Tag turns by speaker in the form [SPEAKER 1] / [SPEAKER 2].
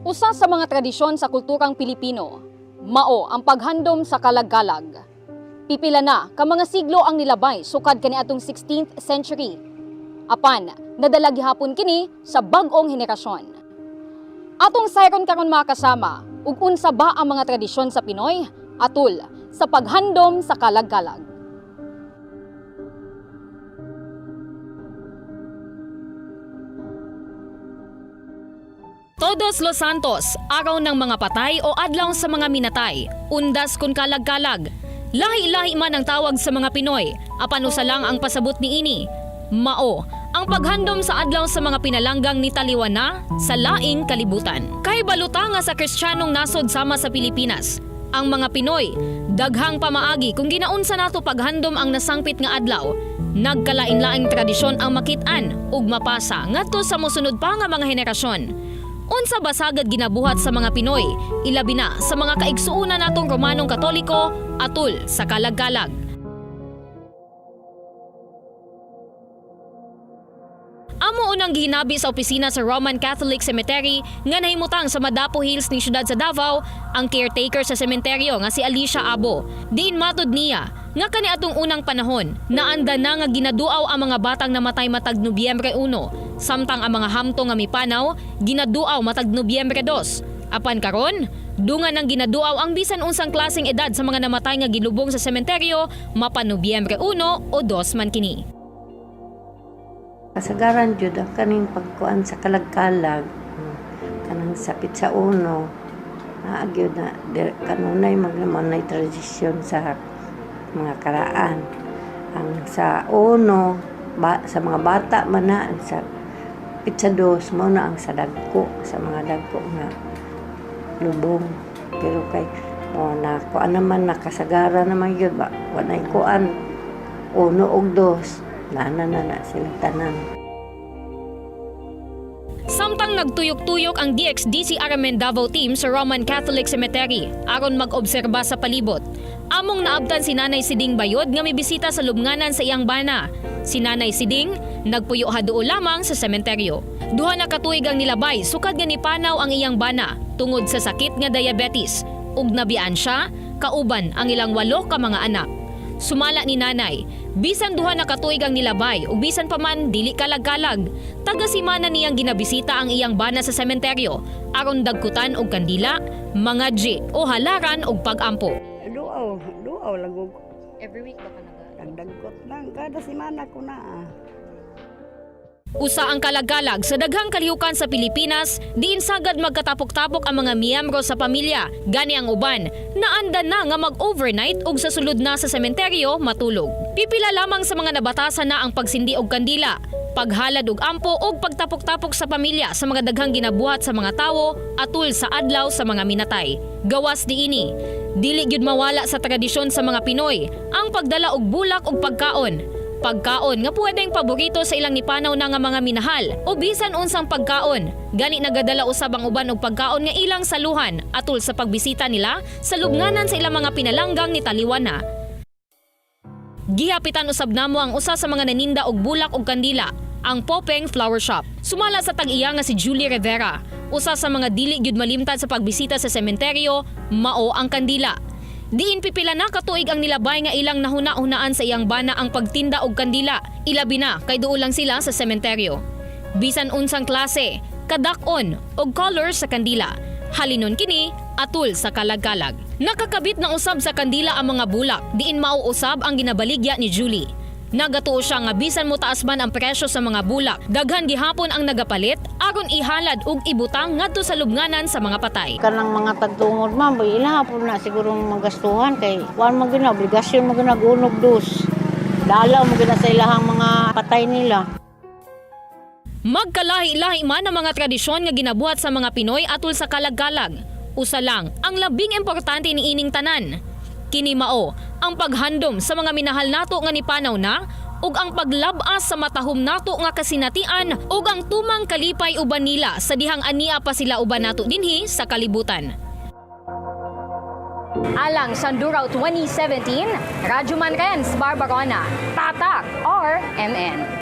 [SPEAKER 1] Usa sa mga tradisyon sa kulturang Pilipino, mao ang paghandom sa kalagkalag. Pipila na ka mga siglo ang nilabay sukad kaniadtong 16th century. Apan, nadala gihapon kini sa bag-ong henerasyon. Atong sayron karon, mga kasama, ug unsa ba ang mga tradisyon sa Pinoy atul sa paghandom sa kalagkalag. Todos los Santos, araw ng mga patay o adlaw sa mga minatay, undas kun kalag-kalag. Lahi-lahi man ang tawag sa mga Pinoy, apan usa lang ang pasabot niini. Mao ang paghandom sa adlaw sa mga pinalanggang nitaliwan na sa laing kalibutan. Kay baluta nga sa Kristiyanong nasod sama sa Pilipinas, ang mga Pinoy, daghang pamaagi kung ginaunsa nato paghandom ang nasangpit nga adlaw. Nagkalain-laing tradisyon ang makit-an ug mapasa ngadto sa mosunod pa nga mga henerasyon. Unsa ba sagad ginabuhat sa mga Pinoy, ilabi na sa mga kaigsuonan natong Romanong Katoliko atul sa kalagkalag? Amo unang gihinabi sa opisina sa Roman Catholic Cemetery nga nahimutang sa Madapo Hills ning syudad sa Davao ang caretaker sa sementeryo nga si Alicia Abo. Diin matod niya nga kaniadtong unang panahon naanda na nga ginaduaw ang mga batang namatay matag Nobyembre 1, samtang ang mga hamtong nga mipanaw ginaduaw matag Nobyembre 2. Apan karon, dungan ang ginaduaw ang bisan unsang klaseng edad sa mga namatay nga gilubong sa sementeryo, mapa Nobyembre 1 o 2 man kini.
[SPEAKER 2] Kasagaran jud ang kaning pagkuan sa kalagkalag, kanang sa petsa uno, naa gyud na kanunay magnaman nay tradisyon sa mga karaan. Ang sa uno ba, sa mga bata man na, ang sa petsa dos mao na ang sa dagko, sa mga dagko nga lubong. Pero kay mo na kuan naman, nakasagara naman gyud ba, wa nay kuan, uno og dos na na na sila tanan.
[SPEAKER 1] Samtang nagtuyok-tuyok ang DXDC RMN Davao team sa Roman Catholic Cemetery aron mag-obserba sa palibot, among naabtan si Nanay Siding Bayod nga mibisita sa lubnganan sa iyang bana. Si Nanay Siding nagpuyo haduo lamang sa sementeryo. 2 na katuig ang nilabay sukad nga nipanaw ang iyang bana tungod sa sakit nga diabetes ug nabiyaan siya kauban ang ilang walo ka mga anak. Sumala ni nanay, bisan 2 na katuig ang nilabay ug bisan pa man dili kalag-kalag, taga-simana niyang ginabisita ang iyang bana sa sementeryo aron dagkutan og kandila, mga G o halaran og pag-ampo.
[SPEAKER 3] Duaw, duaw lang og
[SPEAKER 1] Every week ba ka naga?
[SPEAKER 3] Dagdagkot lang kada semana ko na. Ah.
[SPEAKER 1] Usa ang kalagkalag sa daghang kalihukan sa Pilipinas, diin sagad magkatapok-tapok ang mga miyembro sa pamilya. Gani ang uban, naanda na nga mag-overnight ug sa sulod na sa sementeryo matulog. Pipila lamang sa mga nabatasan na ang pagsindi og kandila, paghalad og ampo ug pagtapok-tapok sa pamilya sa mga daghang ginabuhat sa mga tawo atul sa adlaw sa mga minatay. Gawas diini, dili gyud mawala sa tradisyon sa mga Pinoy ang pagdala og bulak ug pagkaon. Pagkaon nga pwedeng paborito sa ilang nipanaw na nga mga minahal o bisan unsang pagkaon. Gani nagadala usab ang uban og pagkaon nga ilang saluhan atul sa pagbisita nila sa lubnganan sa ilang mga pinalanggang nitaliwan na. Gihapitan usab namo ang usa sa mga naninda og bulak og kandila, ang Popeng Flower Shop. Sumala sa tag-iya nga si Julie Rivera, usa sa mga dili gyud malimtan sa pagbisita sa sementeryo, mao ang kandila. Diin pipila na katuig ang nilabay nga ilang nahuna-hunaan sa iyang bana ang pagtinda og kandila, ilabi na kay duol lang sila sa sementeryo. Bisan unsang klase, kadak-on og color sa kandila. Halinon kini atul sa kalagkalag. Nakakabit na usab sa kandila ang mga bulak, diin mauusab ang ginabaligya ni Julie. Nagatuo siya nga bisan mo taas man ang presyo sa mga bulak, daghan gihapon ang nagapalit aron ihalad ug ibutang ngadto sa lubnganan sa mga patay.
[SPEAKER 4] Kanang mga tagtungod, ma'am, ba ila po na siguro magastuhan kay kuan man gyud na obligasyon mo gyud na unog dos. Dalaw mo gyud na sa ilahang mga patay nila.
[SPEAKER 1] Magkalahi-lahi man ang mga tradisyon nga ginabuhat sa mga Pinoy atul sa kalagkalag. Usa lang ang labing importante ni ining tanan. Kini mao ang paghandom sa mga minahal nato nga nipanaw na ug ang paglab-as sa matahom nato nga kasinatian ug ang tumang kalipay uban nila sa dihang ania pa sila uban nato dinhi sa kalibutan. Alang sa Andurao 2017, Radyo Manrens, Barbarona, Tatak, RMN.